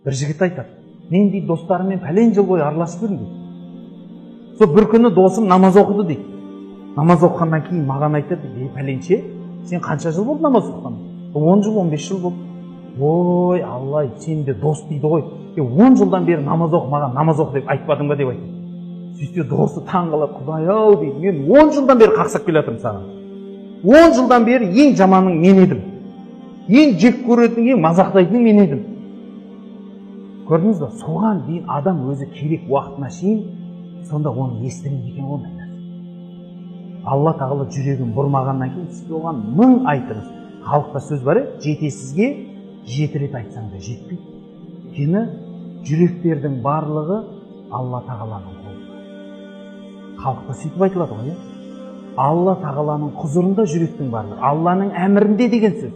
Бір жігіт айтады, мен дейді достарыммен пәлен жыл бойы араласып жүрмін дейді. Сол бір күні досым намаз оқыды дейді. Намаз оқығаннан кейін маған айтады, ей пәленше, сен қанша жыл болды намаз оқығаныңа? 10 жыл, 15 жыл болды. Ой, Алла, сен де дос дейді ғой. 10 жылдан бері намаз оқы, маған намаз оқы деп айтпадың ба деп айтады. Сөйтсе досы таң қалады, Құдай ау дейді, мен 10 жылдан бері қақсап келе жатырмын саған. 10 жылдан бері ең жаманың мен едім. Ең жек көретін, ең мазақтайтының мен едім. Көрдіңіз ба? Соған дейін адам өзі керек уақытына шейін сонда оны естімейді екен ондай нәрсе. Алла тағала жүрегін бұрмағаннан кейін сіз оған мың айтыңыз. Халықта сөз бар, жетесізге 7 рет айтсаң да жетпейді. Өйткені жүректердің барлығы Алла тағаланың қолында. Халықта сөйтіп айтылады ғой, иә? Алла тағаланың құзырында жүректің барлығы, Алланың әмірінде деген сөз.